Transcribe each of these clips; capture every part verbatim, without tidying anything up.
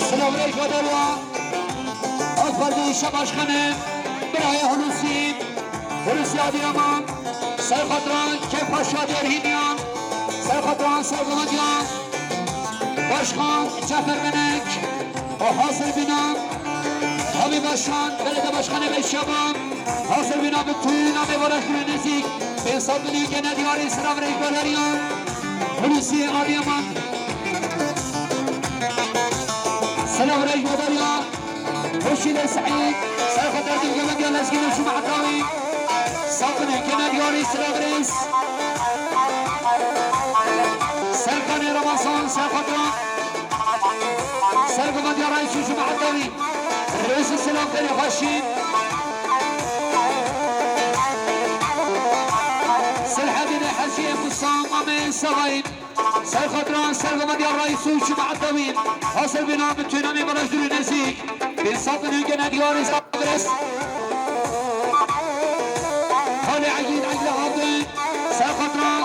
Silav rêz ve derya. AK Partî Ûlî Başkanê, birayê Hulusi, Hulusi Adıyaman, Serxatran, Kêfpaşa Dêrhîniyan, Serxatran, Sergolandiyan, Başkan Cafer Benek, û hazir bîna, Havî Başkan, Belediye Başkanê Beşşeban, hazir bîna bi tu namê Barakirê Nêzîk, pênc sed milyon gene diyarî silav rêz ve derya, Hulusi Adıyaman. Silav rêz ve derya. Xurşîdê Seîd, Serxatran Dilgevediya Lezgîn û Cuma Etawî. Sed milyon gene diyarî silav rêz. Serkanê Ramazan, Serxatran. Sergolandiya Reîs û Cuma Etawî. Rêz û silav derê xweşî. Silhedînê Hecî Musa Mamê Savayî. Serxatran, Sergolandiya Reîs û Cuma Etawî, hazir bîna bi tu namê Barakirê Nêzîk, pênc sed milyon gene diyarî silav rêz. Halê Egîd, Egîd Abdî, Serxatran,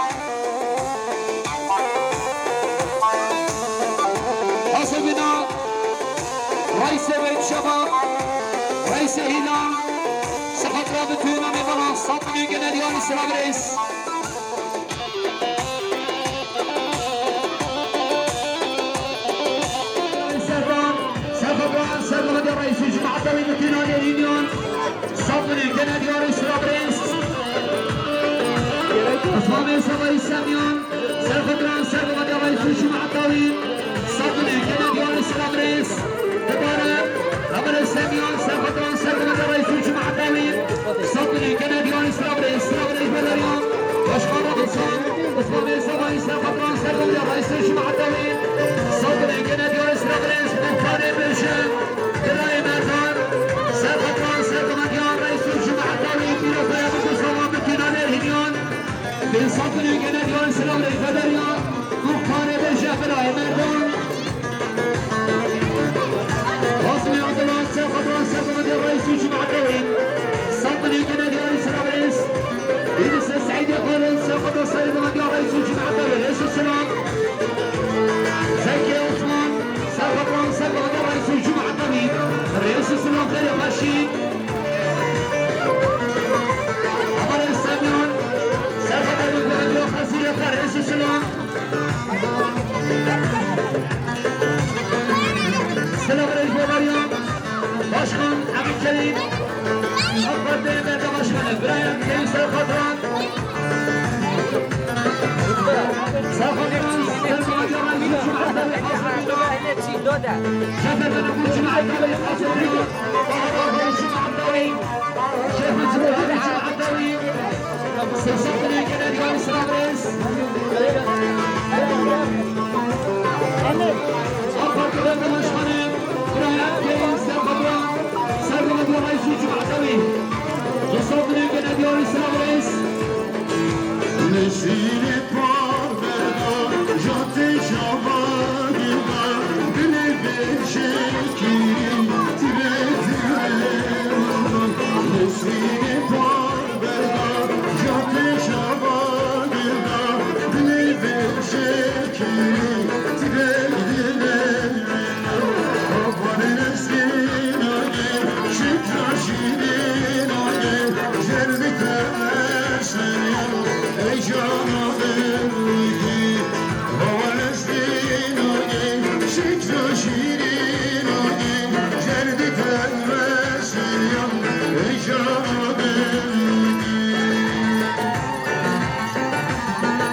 hazir bîna, Reîsê Beyt Şebab, Reîsê Hîlan, Serxatran bi tu namê Baran, sed milyon gene diyarî silav rêz. Servan, Servan, Servan Reîs û Cuma Etawî, Mutina Nêrîniyan, sed milyon gene diyarî silav rêz. Osman Bey Savayî Semyan, Servan, Servan Reîs û Cuma Etawî, sed milyon gene diyarî silav rêz. Dubare, Emre Semyan, Servan, Servan Reîs û Cuma Etawî, sed milyon gene diyarî silav rêz, silav rêz ve derya. Başkan Osman, Osman Bey Savayî, Servan, Servan Reîs û Cuma Etawî, sed milyon gene diyarî silav rêz, muxtarê Bêje, birayê Merdan, Servan, Servan Reîs û Cuma Etawî, pîrozbaya Mustafa Mutina Nêrîniyan, pênc sed milyon gene diyarî silav rêz ve derya, muxtarê Bêje, birayê Merdan. Qasmê Abdullah, Serxatran, Serxatran Reîs û Cuma Etawî, sed milyon gene diyarî silav rêz. Yunus Seîdê Xalid, Serxatran, Serxatran Reîs û Cuma Etawî, rêz û silav. Zekî Osman, Serxatran, Serxatran Reîs û Cuma Etawî, rêz û silav derê xweşî. Hevalê Semyan, Serxatran, Serxatran Xezîrê xwe, rêz û silav. Silav rêz ve derya. Başkan Emin Kerîm, AK Partî Belediye Başkanı, Brian Kerîm Serxatran. Serxatran, Serxatran, Serxatran, Şefer Bey, Cuma Etawî, Şefer Bey, Cuma Etawî. Sê sed milyon gene diyarî silav rêz. AK Partî Belediye Başkanı, Brian Kerîm Serxatran, Serxatran Reîs û Cuma Etawî, du sed milyon gene diyarî silav rêz. Nesîrê parveda, jatê şava gilda, dilê bêşekî, tîrê tîrê. Nesîrê parveda, jatê şava gilda, dilê bêşekî, tîrê tîrê.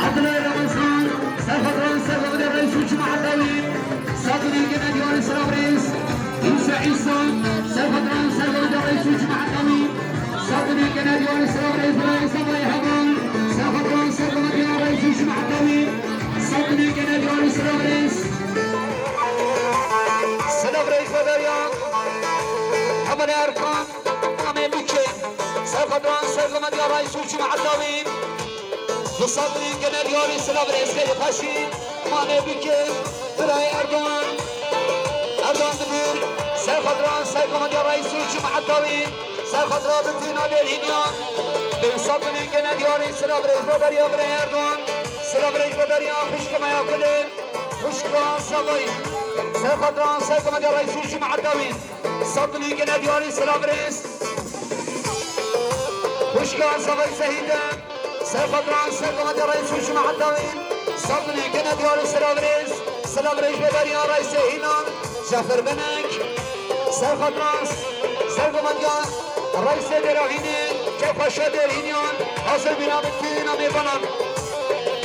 Abdullah Ramazan, Serxatran, Serxatran Reîs û Cuma Etawî. Sed milyon gene diyarî silav rêz. Yûse Îsa, Serxatran, Serxatran Reîs û Cuma Etawî. Sed milyon gene diyarî silav rêz. Birayê Savayî Heval, Serxatran, Serxatran Reîs û Cuma Etawî. Sed milyon gene diyarî silav rêz. Silav rêz ve derya. Hevalê Erkan, Amê Bikê. Serxatran, Serxatran Reîs û Cuma Etawî. Bi sed milyon gene diyarî silav rêz xêrî xweşî. Mane bike birayê Erdogan. Erdogan Dimir, ser xatran, ser komediya reîs û cemaet dawî, ser xatran bitîna lêlhîniyan. Bi sed milyon gene diyarî silav rêz bo beriya birayê Erdogan. Silav rêz bo beriya xwişka me ya kulê. Xwişka Savayî. Ser xatran, ser komediya reîs û cemaet dawî. Sed milyon gene diyarî silav rêz. Xwişka Savayî Sehîde. Ser xatran, ser komediya reîs û cemaet dawî. Sed milyon gene diyarî silav rêz. Silav rêz bo beriya reîsê hînan. Cafer Benek. Ser xatran, ser komediya reîsê dêra hînê. Kêfxweşa dêr hîniyan. Hazir bîna bitîna mêvanan.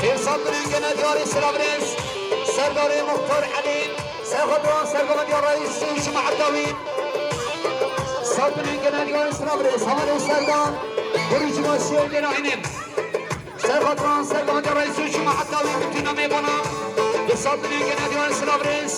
Pênc sed milyon gene diyarî silav rêz. Serdarê Muxtar Elî. Ser xatran, ser komediya reîs û cemaet dawî. Sed milyon gene diyarî silav rêz. Hevalê Serdar. Kurî Cumasiyê dêra hînê. Ser xatran, ser komediya reîs û cemaet dawî bitîna mêvanan. Bi sed milyon gene diyarî silav rêz.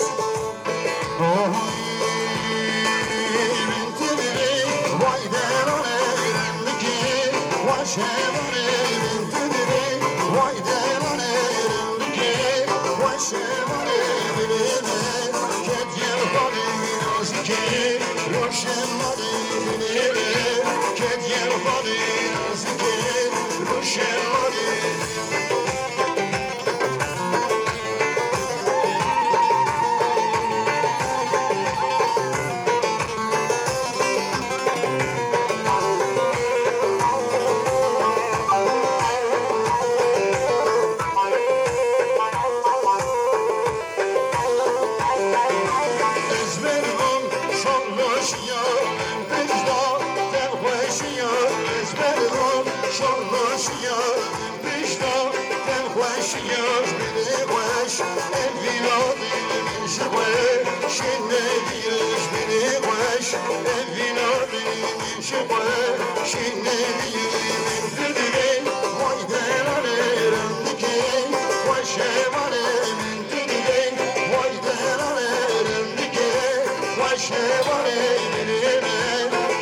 Ez merdim şanlaşiya, pişta tenxweşiya. Ez merdim şanlaşiya, pişta tenxweşiya. Ji binê xweş, ev vînadî min ji xwe şên nebî. Ji binê xweş, ev vînadî min ji xwe şên nebî. Min tu dibê, vay derane rindikê, xweş hevalê min tu dibê, vay derane rindikê, xweş hevalê dilê me,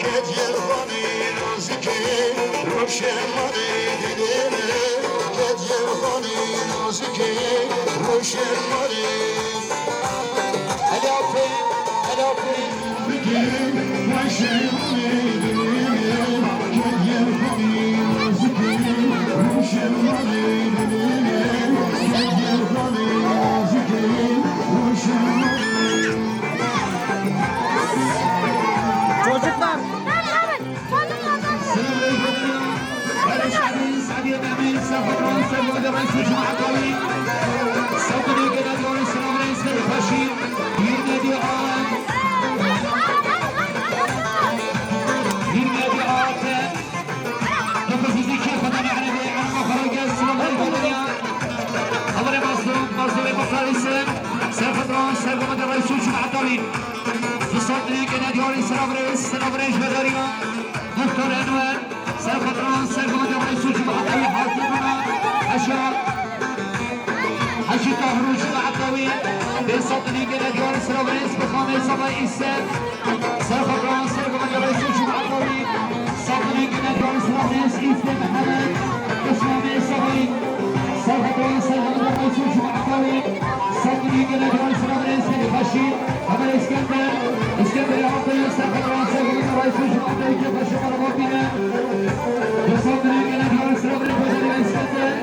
kediye xanî nazikê, roşen malê dilê me, kediye xanî nazikê, roşen malê. Helal olsun, helal olsun. Çocuklar. Serxatran, serxatran, serxatran, reîs û cemaet dawî. Bi sed milyon gene diyarî selav rêz, selav rêz bedariya. Doktor Enwer, serxatran, serxatran, reîs û cemaet dawî hazir bûna. Heşa, Heşî Tahir û cemaet dawî. Pênc sed milyon gene diyarî selav rêz, bi xamê Savayî Îser. Serxatran, serxatran, reîs û cemaet dawî. Sed milyon gene diyarî selav rêz, Îsê Mihemed. Bi xamê Savayî. Serxatran, serxatran, reîs û cemaet dawî. Sed milyon gene diyarî selav rêz, Hêdî Xweşî. Hevalê Îskender. Îskenderê Altayê, serxatran, serxatran, reîs û cemaet dawî, kêfxweşa me re bîne. Bi sed milyon gene diyarî selav rêz, Hêdî Îskender.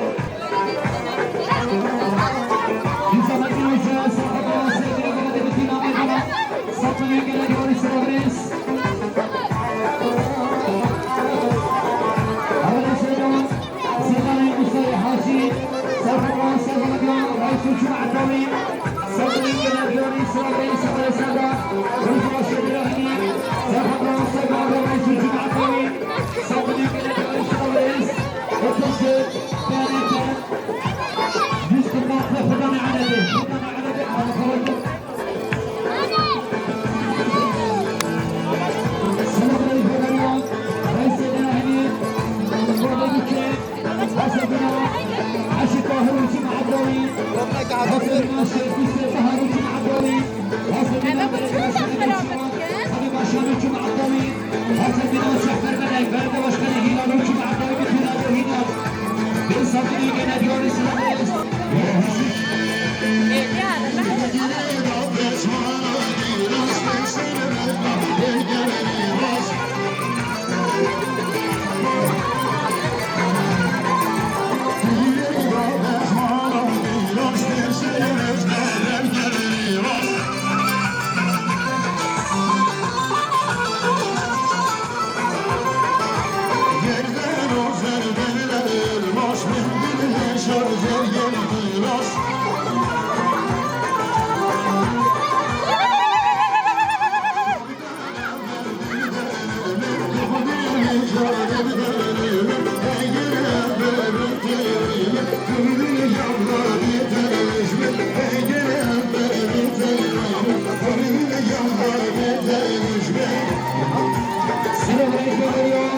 Selamun aleyküm.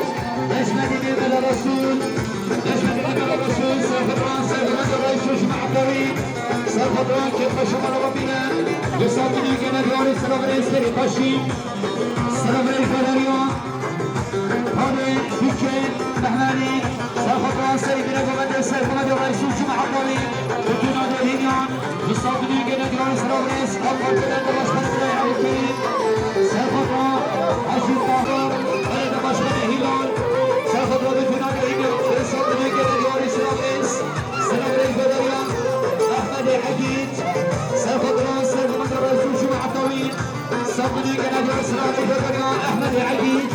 Beş medine bela Resul. Beş medine bela Resul. Serxedran, serxedran, reis û cemaet dawî. Serxedran, kêf xweş û merhaba bîne. Li Sandinî gene diyarî selam rêz têrî xweşî. Selam rêz bederiya. Hadi, Dike, Mehmedî. Serxedran, serî bîne govende, serxedran, reis û cemaet dawî. Kutuna de hînyan. Li Sandinî gene diyarî selam rêz. Serxedran, belediye başkanı Hîlal. Serxedran, Hacî Tahir, belediye başkanı Hîlal. Serxedran, Dike, Nagir Hîlal. Li Sandinî gene diyarî selam rêz. Selam rêz bederiya. Ehmedê Egîd. Serxedran, serxedran, reis û cemaet dawî. Sandinî gene diyarî selam rêz bederiya. Ehmedê Egîd.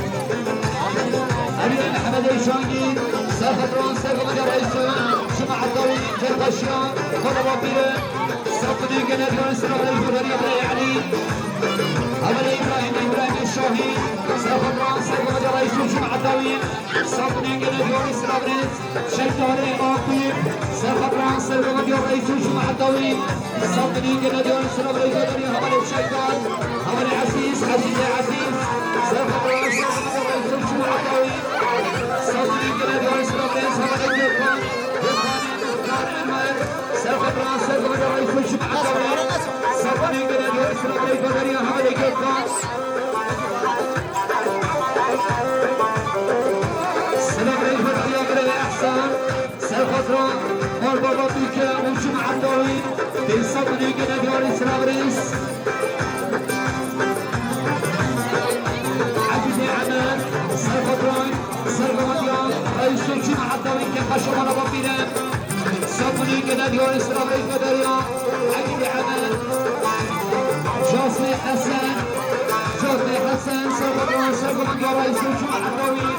Emîr Ehmedê Şangî. Serxedran, serxedran, reis û cemaet dawî. Kerbaşiya, Xwedaba Pîre. Sandinî gene diyarî selam rêz bederiya. Birayê Elî. Hevalê Îbrahîm, Îbrahîmê Şahî. Serxedran, serxedran, reis û cemaet dawî. Sandinî gene diyarî selam rêz. Şehdarê Aqîb, serxedran, serxedran, reis û cemaet dawî. Sandinî gene diyarî selam rêz bederiya. Hevalê Şehdar, hevalê Ezîz, Ezîzê Ezîz. Serxedran, serxedran, reis û cemaet dawî. Sandinî gene diyarî selam rêz. Hevalê Gökhan, Gökhanê Muxtar Enwer. Serxedran, serxedran, reis û cemaet dawî. Sandinî gene diyarî selam rêz bederiya. Hevalê Gökhan. Selam rêz bederiya birayê Ehsan. Serxedran, Mal Baba Dike û cemaet dawî. Dê Sandinî gene diyarî selam rêz. Egîdê Emer, serxedran, serxedran, reis û cemaet dawî, kêf xweş û merhaba bîne. Sandinî gene diyarî selam rêz bederiya. Egîdê Emer. Casê Hesen. Casê Hesen, serxedran, serxedran, reis û cemaet dawî.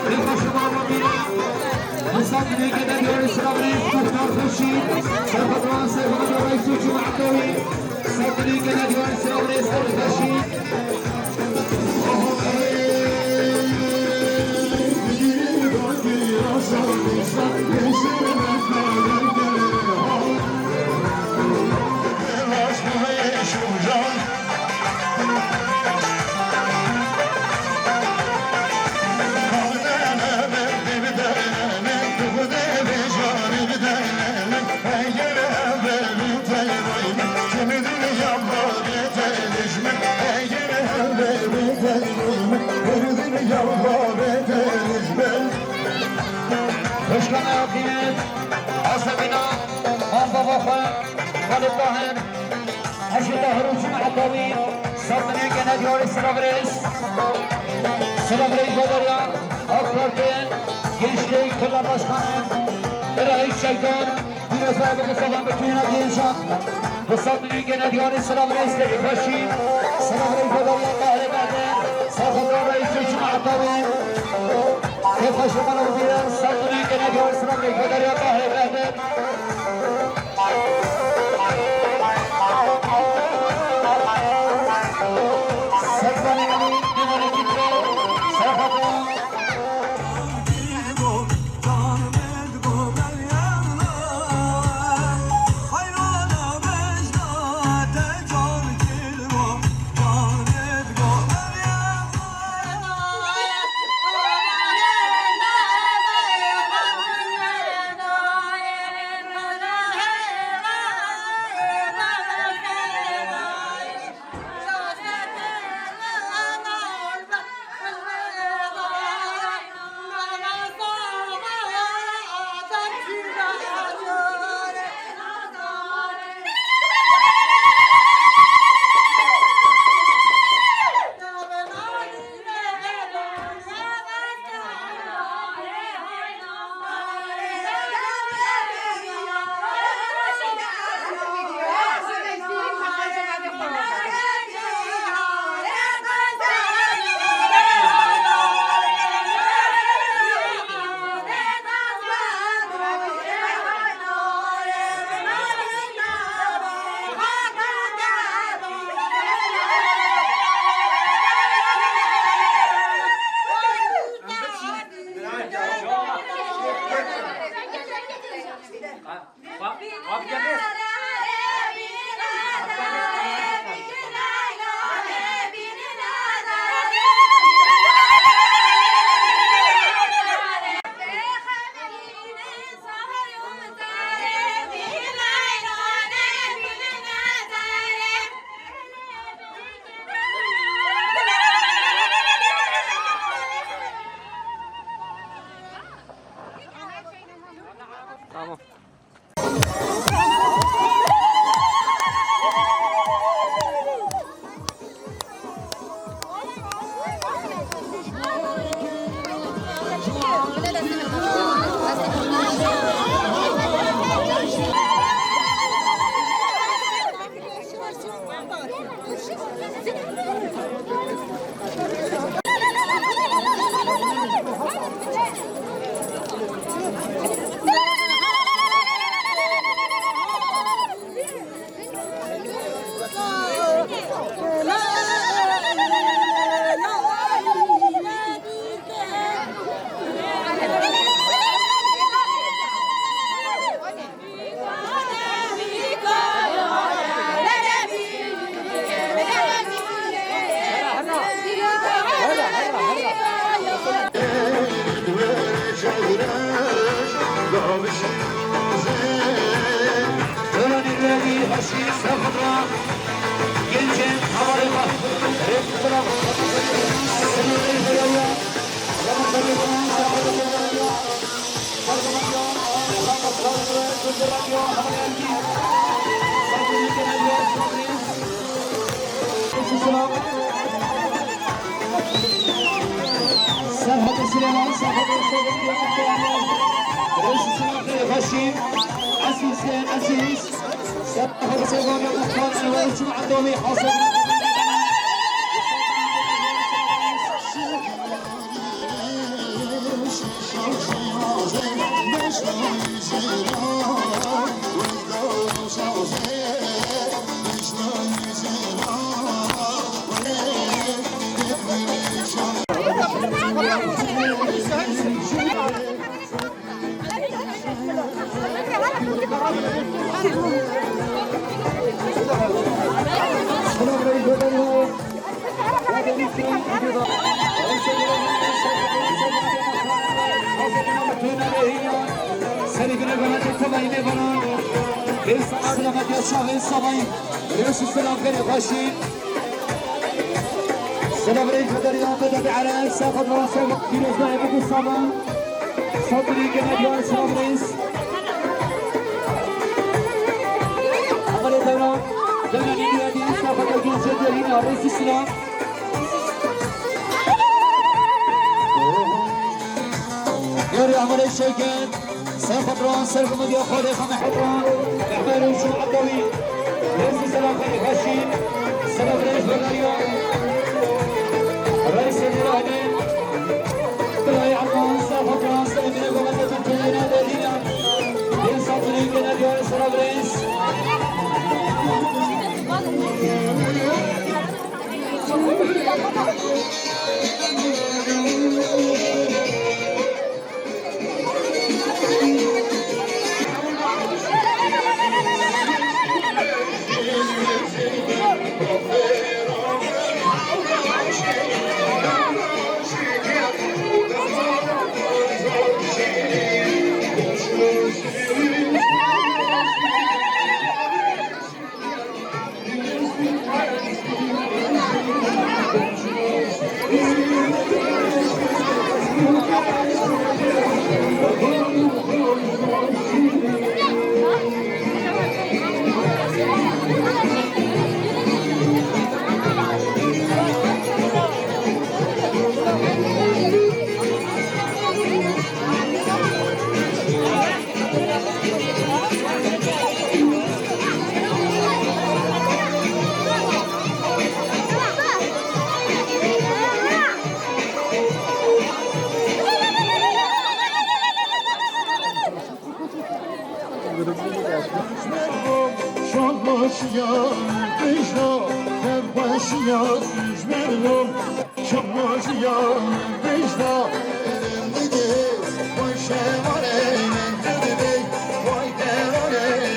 Kêf xweş û merhaba bîne. Li Sandinî gene diyarî selam rêz. Muxtar Xurşîd. Serxedran, serxedran, reis û cemaet dawî. Sandinî gene diyarî selam rêz. Xurşîd. Başkan Akînet, Asebîna, Van Baba xwe, Xalid Tahir, Hacî Tahir û cemaeta wî, Sandinê gene diyarî silav rêz. Silav rêz bederiya AK Parti, Gençlik Kollar Başkanı, Reis Şeytan, Pîrozbay Mustafa Betûna Gençan, bi Sandinê gene diyarî silav rêz têkî xweşî. Silav rêz bederiya Tahirê Behdir, Serxwedar Reis û cemaeta wî. Kêf xweş û mala wî bîre, Sandinê gene diyarî silav rêz bederiya Tahirê Behdir. Tamam. Serhat Süleyman, Serhat Süleyman, Reis Süleyman, Reis Süleyman, Aziz, Aziz, Serhat Süleyman, Muhtar Enver, Cuma Domi, Hasan. Serî gine gane temayî mêvanan. Selamet ya çavên savayî. Rês û selam xêrê xweşî. Selam rêz bederiyan bede bi ere. Sefet rasa pîrozna ev û saman. Sotri gene diyan selam rêz. Amalê devran. Devran yeni verdiğiniz sefet rasa pîrozna ev û saman. Yari Amalê Şevket. Ser Xwedran, ser Gumediya Xwedê Xame Xwedran, Mehmed Rûşû Edawi, Rêsî Selam Xwedê Xweşî, Selam Rês Bedariya, Reisê Dîrahî, Birayê Elman, Ser Xwedran, Selam Dîrê Gomezê Tirkiyeyê Naderîna, Dê Sabirî, Genel Yar, Selam Rês. Şanbaşiya dijna, kevbaşiya dijmerlo. Şanbaşiya dijna. Vay şevare, vay devare.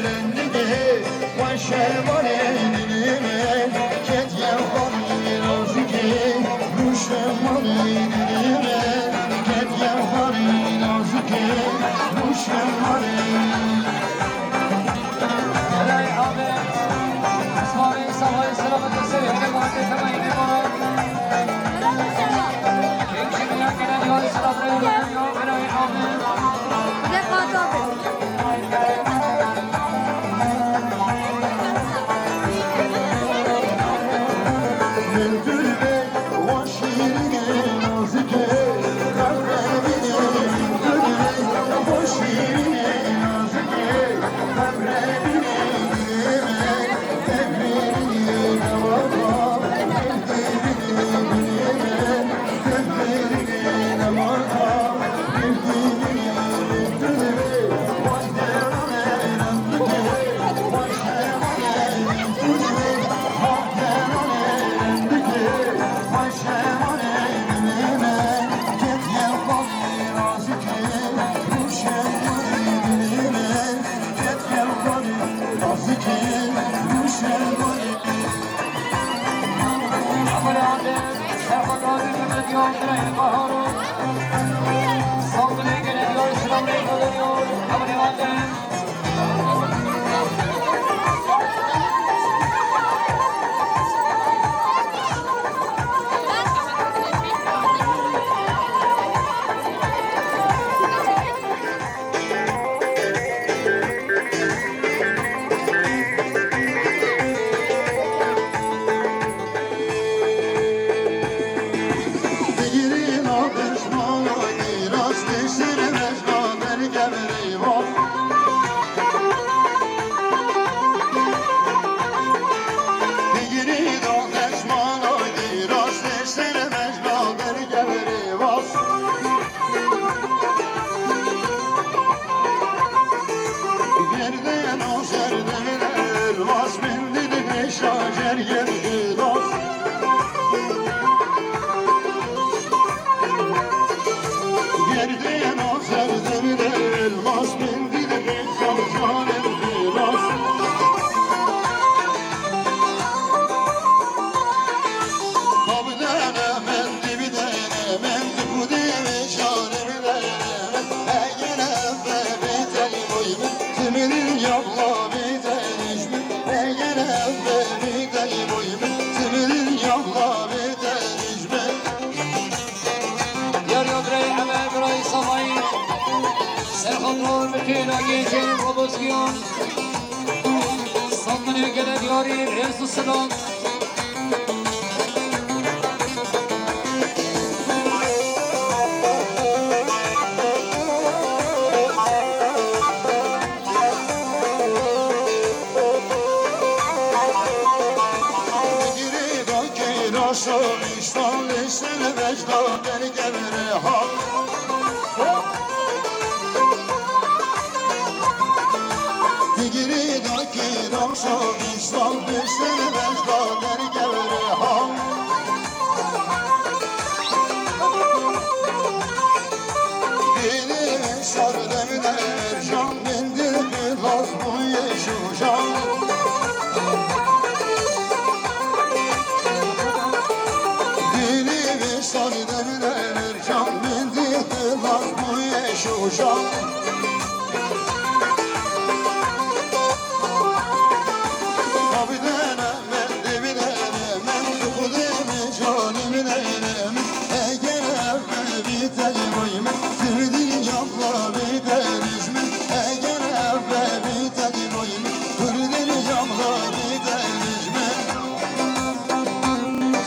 Yar yar birey Emel, birey Samayî, Serxan Rol, Mikêla Gêncên Roboskiyan, Sandinê Gele Diyarî, Rêz û Silan.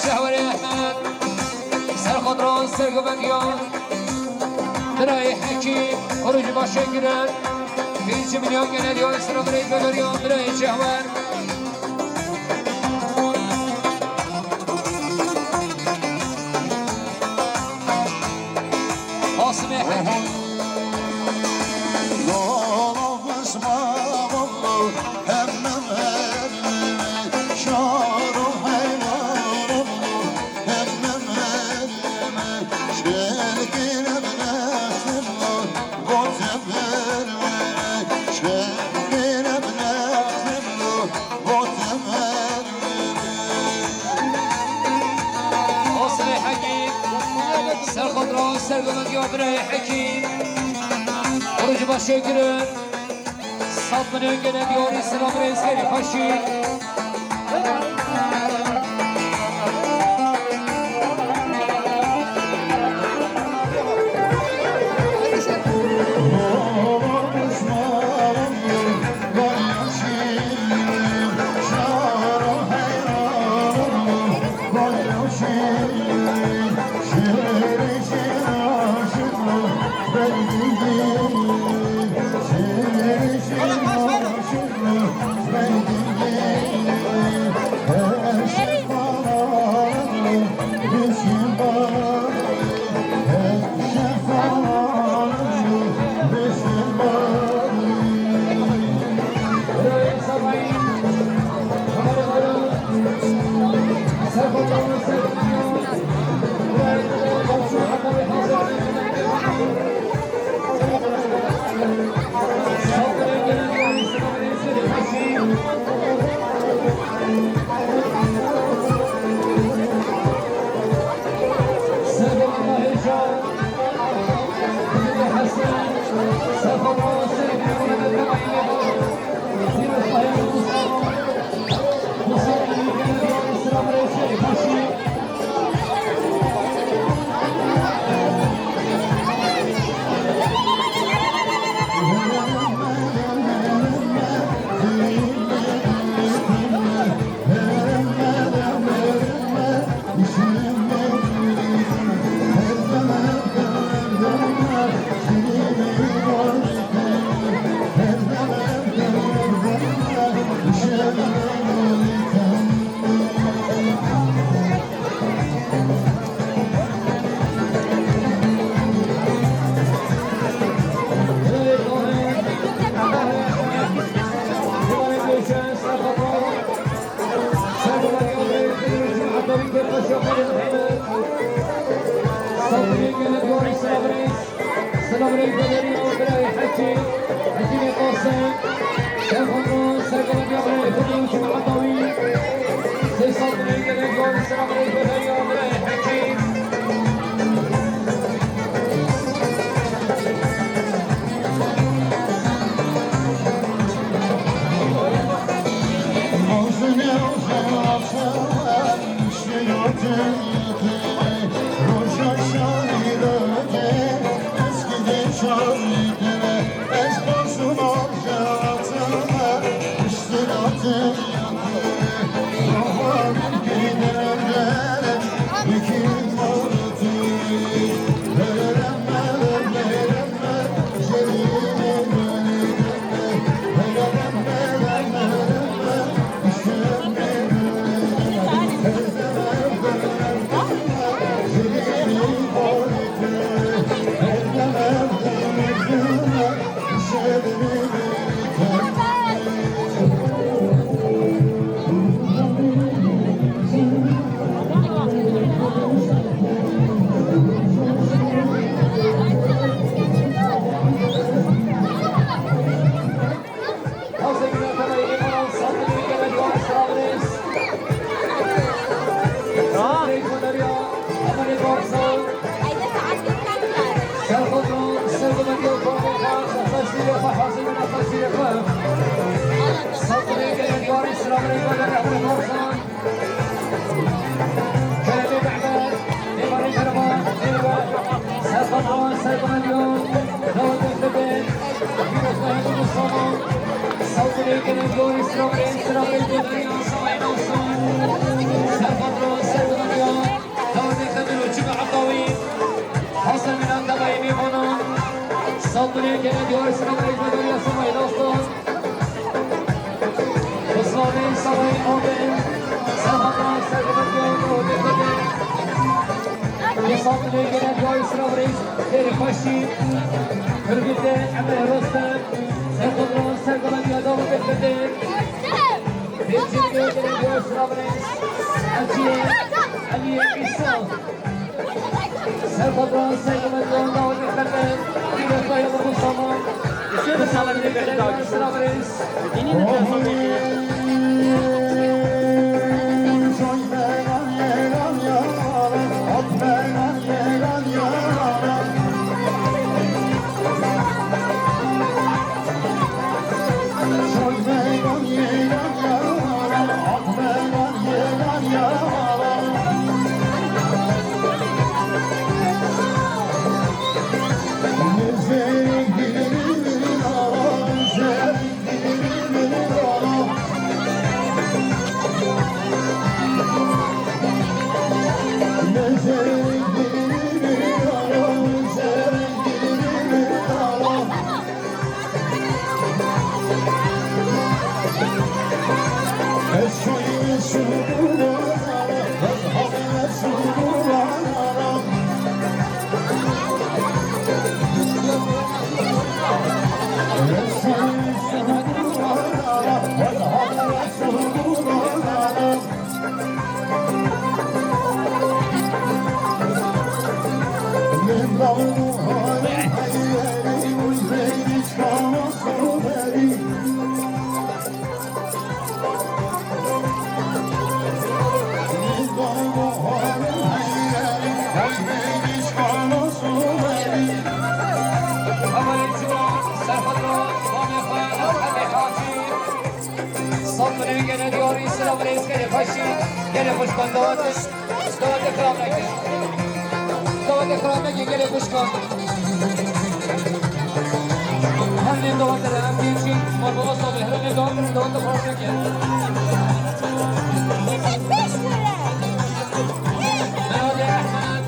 Şehwerê Ehmed, Serxatran, Sergobetiyan, Birayê Hekî, Xurûcî Başê Girer, Pêncî Milyon Genelîyan, Sira Birayê Bederiyan, Birayê Şehwer. Asimê Hekî. Sergomendiya birayê Hekîm. Roj baş şekirin. Sat milyon gene diyarî selam rêz gelî xweşî. Selam aleyküm, Bedri, Bedri, Hekî, Hekî Qasim, Şevxandan, Serkan Bedri, Bedri, Hekî Atavi, Selam aleyküm, Bedri, Bedri, Hekî. Sağ olun, sağ olun, abi. Sağ olun, sağ olun, abi. Sağ olun, gene bir ay sıra burayız. Geri başı. Hürmette Emre Rostem. Sağ olun, sağ olun, bir adam bekledim. Bir çift gene bir ay sıra burayız. Hacı Ali İsa. Serpatron, saygılar yolunda, hürmetler. Bir defa yolumuz tamam. Şöyle sağlam bir de daha güçlü. Yeni de transfer bekliyor. Safirê gelê diyarî, silav rêz gelê xweşî, gelê xweşkan dawet, dawet ikram neke. Dawet ikram neke gelê xweşkan. Her ne dawet re em geçin, mar baba sabê, her ne dawet, dawet ikram neke. Meralê Ehmed,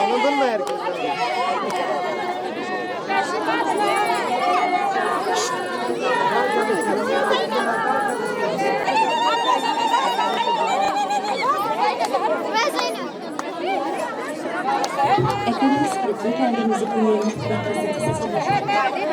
Anladın mı herkes? Efendim, lütfen müzik dinleyelim. Peçete sıfır. Ben de yapayım.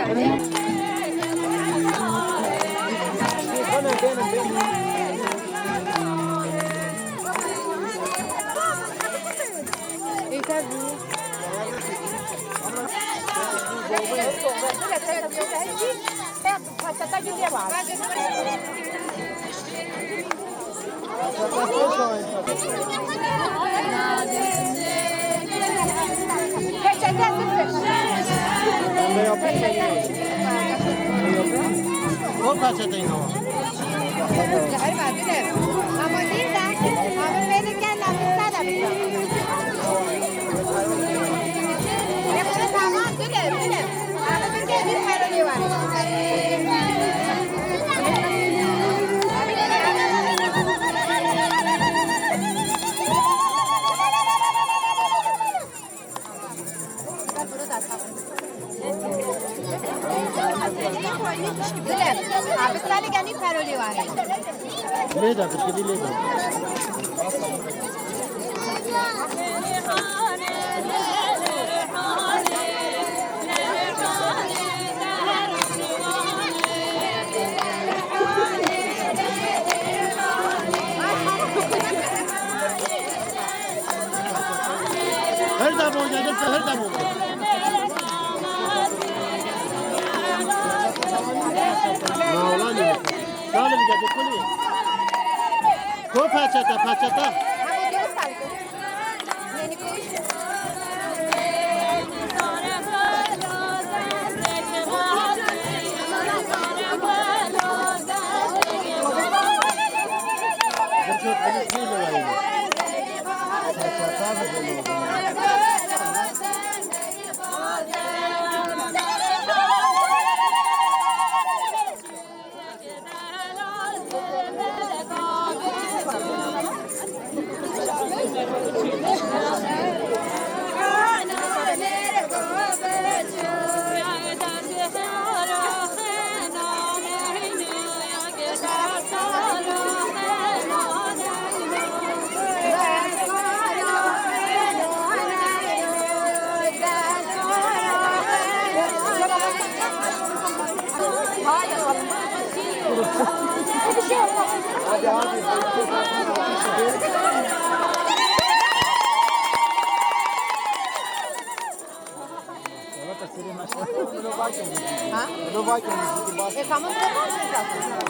Peçete. O peçeteyi de var. Ama değil de, ama beni gel lan, bir tane bir tane. Tamam, bilir, bilir. Abi, bir gel, bir paroli var. Dilê, abi, salê genî parolî warê. Lê de, pişkilî lê de. Her zaman gelirse her zaman. Mevlana. Salim geldi kuli. Ko peçete, peçete.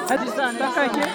Hadi sen, dakika.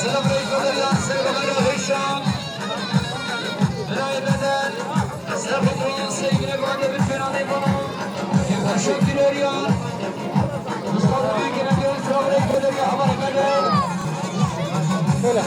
Selamünaleyküm, selamünaleyküm. Birayê Bedel, Stefan Doğan, sevgili Brande, bir fena değil bana. Yaklaşık bir oraya. Mustafa Büyük, inanıyorum, selamünaleyküm, Bedel, ya, aman Bedel. Böyle.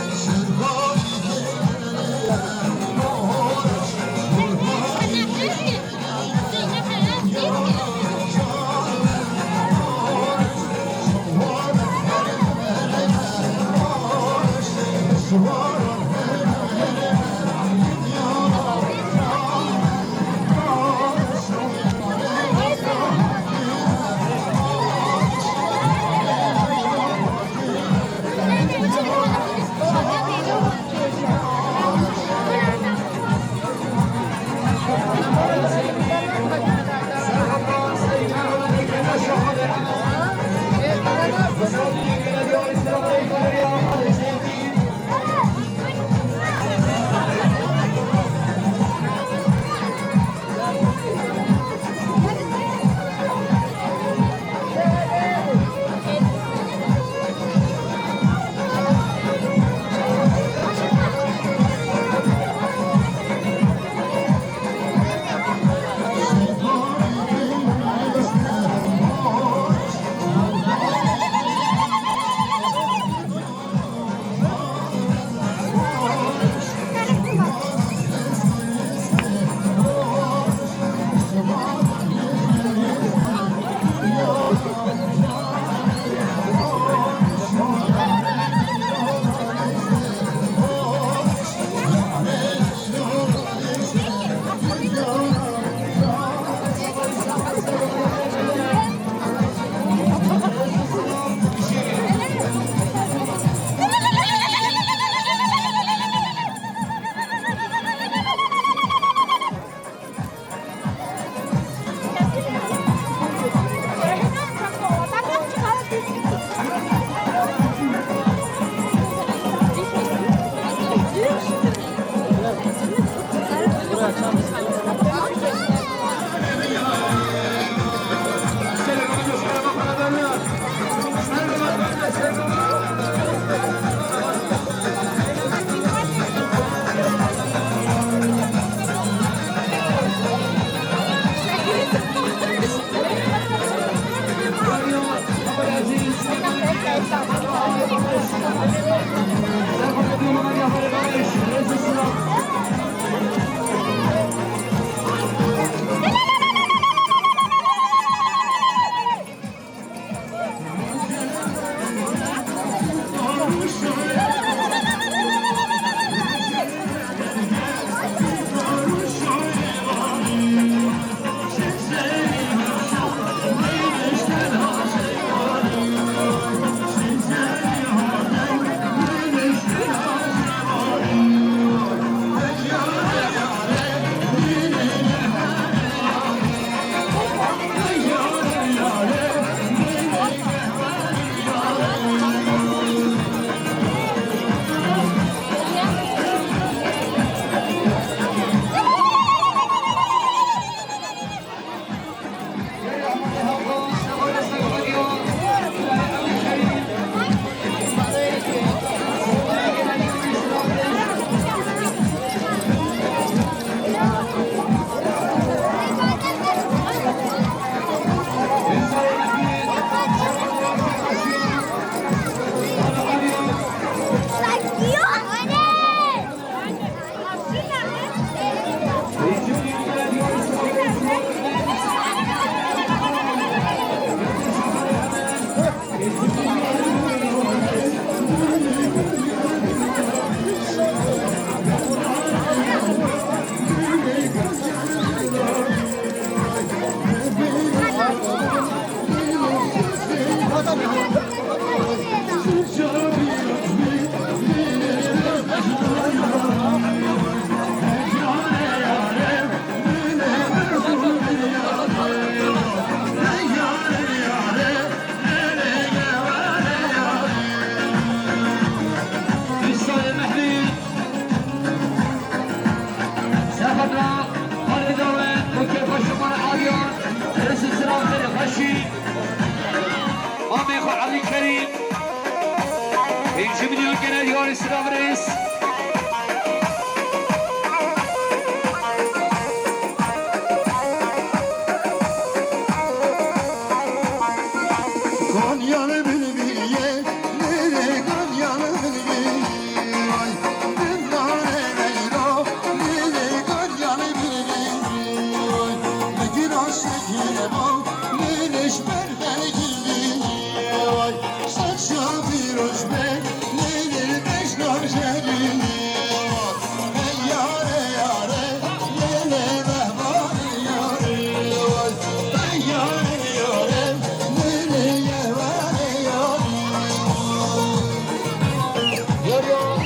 Yar yar,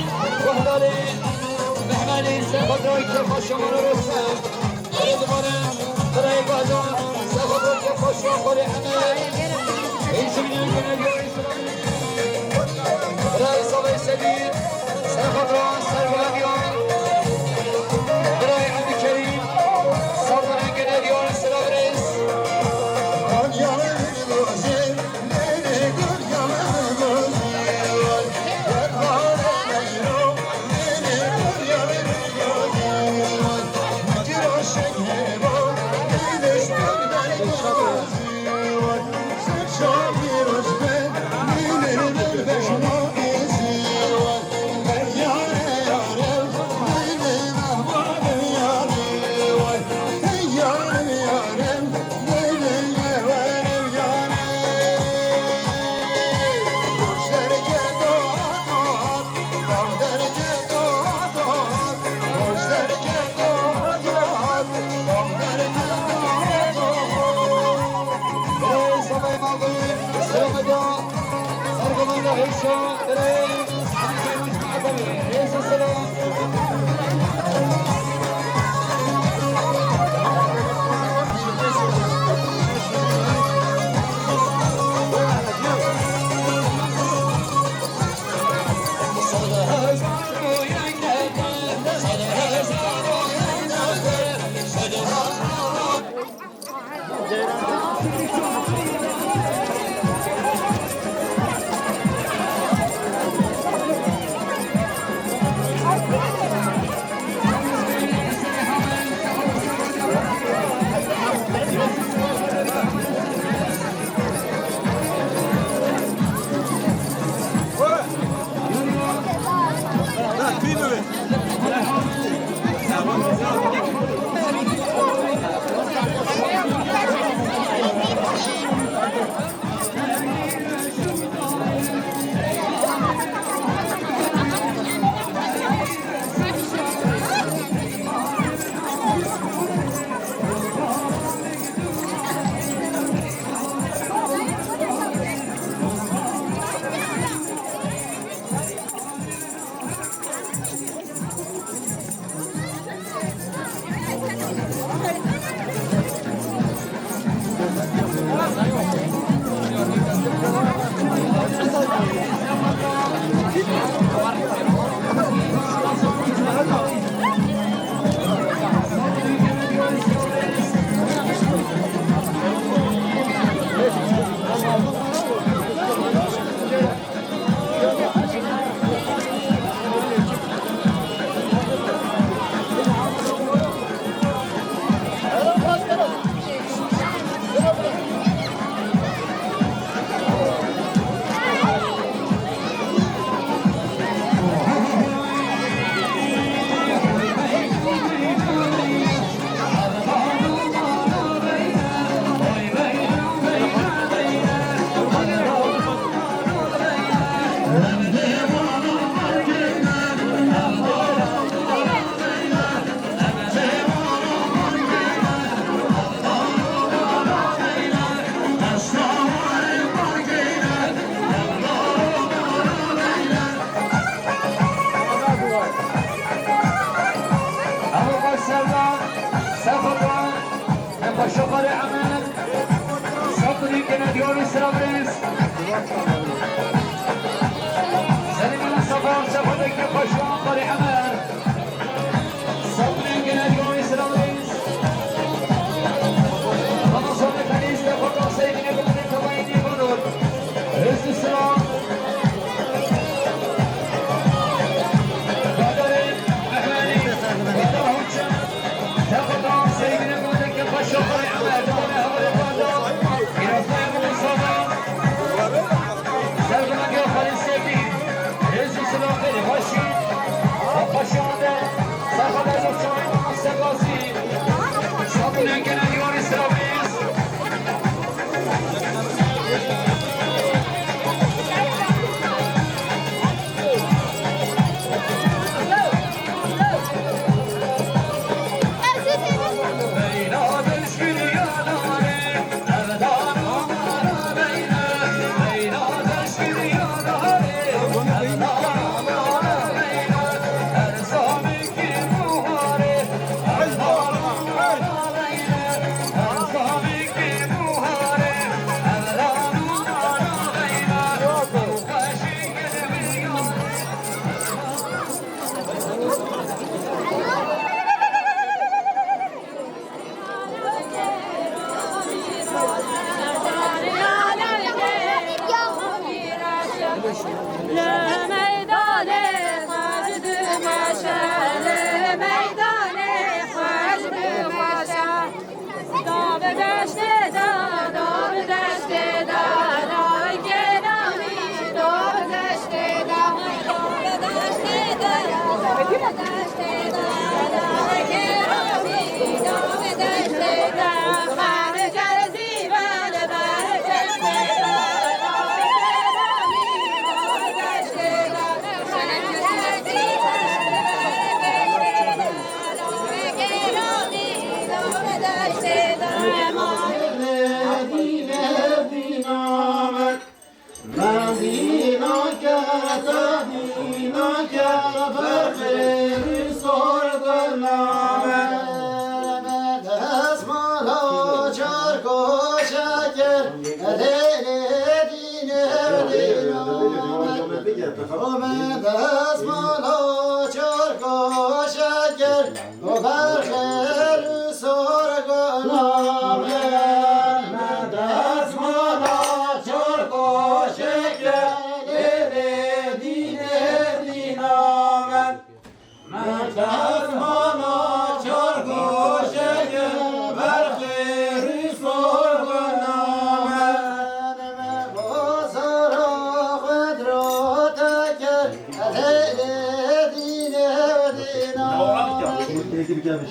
wehlalê, mehmalê, ser xwe dirayî kêfa şemara rêz e. Erê dibarim, birayê Bacan, ser xwe dirayî kêfa şemara xwedê heme. Êzîdî gene diyarî Birayê Zavayê Sedî, ser xwe dirayî, ser xwe dirayî. Birayê Ebû Kerîm, ser xwe dirayî gene diyarî, ser xwe dirayî. Ebu Serdar, Sefo Doğan, Em paşa xwarê Emed. Safirî gene diyarî sira birêz. Selîmî Mustafa, Sefo Bekir paşa xwarê Emed. Safirî gene diyarî sira birêz. Ramazan Efendi, Sefo Bekir, Seyîdine Bekir'in kabayını bulur. Hızlı sıra. Badarê Mehmenî, Badar Hoca, Sefo Doğan, Seyîdine Bekir'in paşa xwarê Emed. Li meydanê xwe ji dimeşe, li meydanê xwe ji dimeşe. Dave deştê de, dave deştê de, dave kelamî, dave deştê de, dave deştê de, dave deştê de, dave kelamî, dave deştê de. Xanê Kerzî be li ber deştê de, dave kelamî, dave deştê de. Xanê Kerzî be li ber deştê de. Ome destmala çar kaşe kir, o berxêr û sor gula me. Me destmala çar kaşe kir, lê lê dînê dîna me. Me destmala çar goşeke berxêr û sor gula me. Me bazara xudrota kir, lê lê dînê dîna.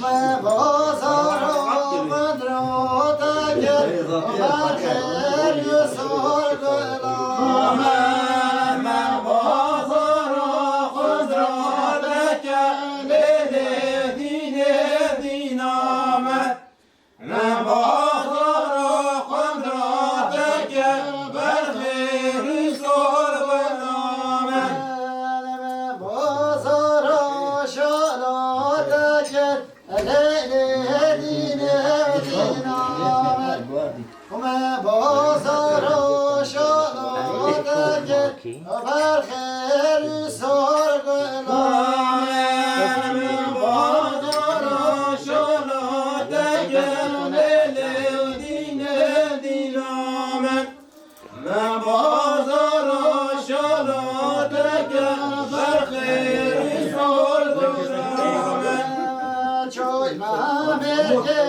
Me bazara xudrota kir, berxêr û sor gula me. Me bazara xudrota kir, lê lê dînê dîna me. Me bazara xudrota kir, berxêr û sor gula me. Me bazara şalota kir, lê lê dînê dîna me. Me bazara şalota kir, berxêr û sor gula me. Me bazara şalota kir, lê lê dînê dîna me. Me bazara şalota kir, berxêr û sor gula me. Çoy me mêrgê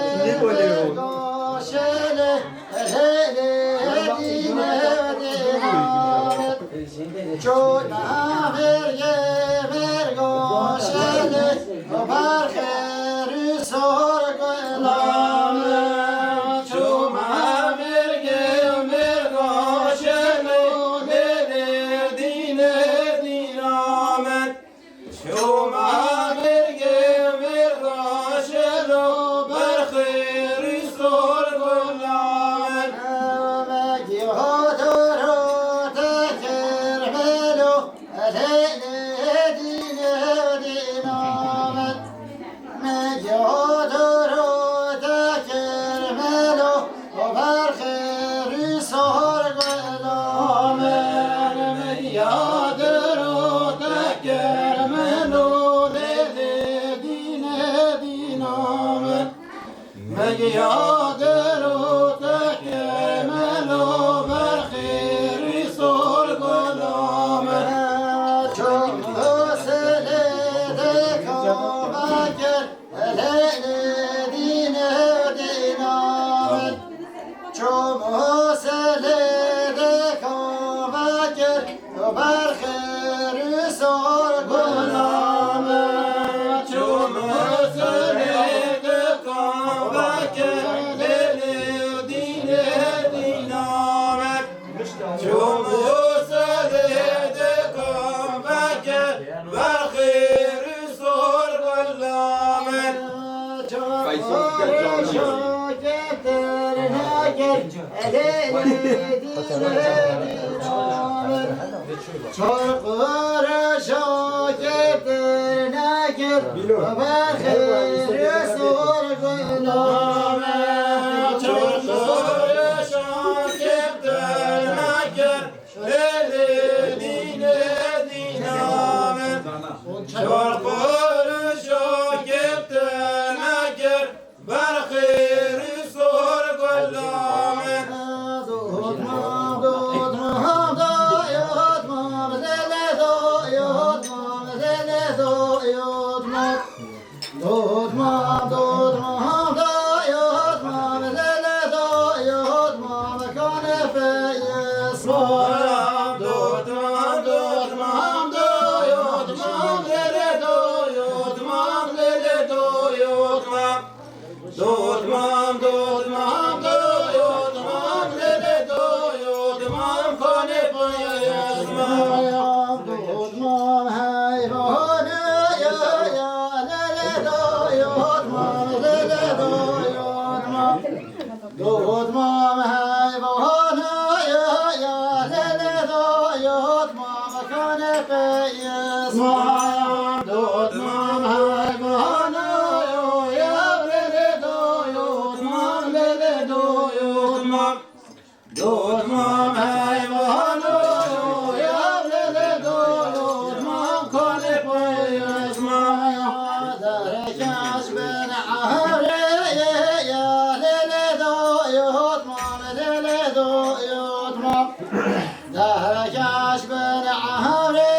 goşelê, lê lê dînê dîna me. Çoy me mêrgê mêrgoşelê, berxêr û sor gula me. Ço me mêrgê mêrgoşelê, lê lê dînê dîna me. Ço me mêrgê mêrgoşelo, berxêr û sor gula me. Me giya doro te kir melo, lê lê dînê dîna me. Me giya doro te kir melo, berxêr û sor gula me. Me giya doro te kir melo, lê lê dînê dîna me. Me giya doro te kir melo, berxêr û sor gula me. Ço me selê de kava kir, lê lê dînê dîna me. Ço me selê de kava kir, berxêr û sor gula me. Ço me selê de kava kir, lê lê dînê dîna me. Ço me selê de kava kir, berxêr û sor gula me. Ço me şaketir nekir, lê lê dînê dîna me. Ço me şaketir nekir, berxêr û sor gula me. Ço me şaketir nekir, lê lê dînê dîna me. Ço me şaketir nekir, berxêr û sor gula me. Dotma, dotma, dayatma, Dotmam, dotmam, doyotmam, lele doyotmam, lele doyotmam. Dotmam, dotmam, doyotmam, lele doyotmam, kone payesmam. Dotmam, heyvane ya, ya, lele doyotmam, lele doyotmam. Dotmam heyvana ya ya, lele doyotmam, kane peyesmam. Dotmam heyvana ya ya, lele doyotmam, lele doyotmam. Dotmam heyvana ya ya, lele doyotmam, kane peyesmam. Derekes bin ahre ya, lele doyotmam, lele doyotmam. Derekes bin ahre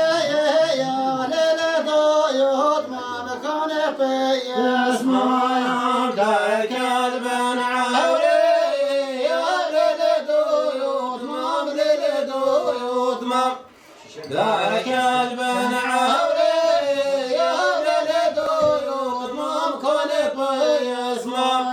ya, lele doyotmam, kane peyesmam. Derekes bin ahre ya, lele doyotmam, lele doyotmam. Derkel ben ewre, ya lele doyotmam, kone peyesmam.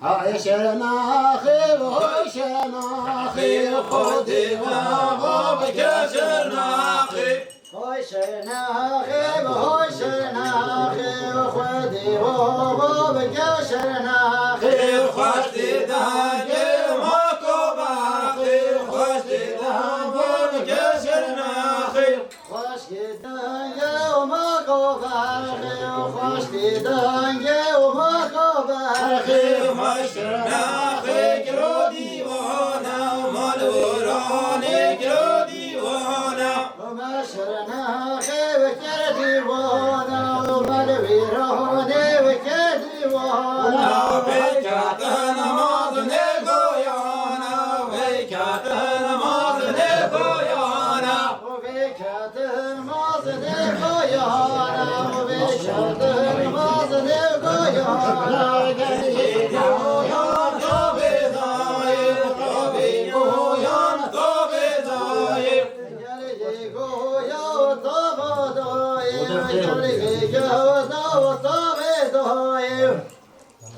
Hay şernaxê, hoy şernaxê, xwedê we ava bike şernaxê. Hoy şernaxê, hoy şernaxê, xwedê we ava bike şernaxê. Xweştê dengê ma kobaxê, xweştê dengê bike şernaxê. Xweştê dengê ma kobaxê, xweştê dengê ma kobaxê. Xweştê naxê kiro dîwana, mal wêranê kiro dîwana. Xweştê naxê weke dîwana, mal wêranê weke dîwana. Vekate namaz ne goyana, vekate namaz ne goyana. Vekate namaz ne goyana, vekate namaz ne goyana. Gelê goya tovê dayê, tovê goyan tovê dayê. Gelê goya tovê dayê, gelê goya tovê dayê.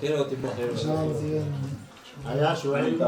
Xêr hatî, xêr hatî. Eya şuî.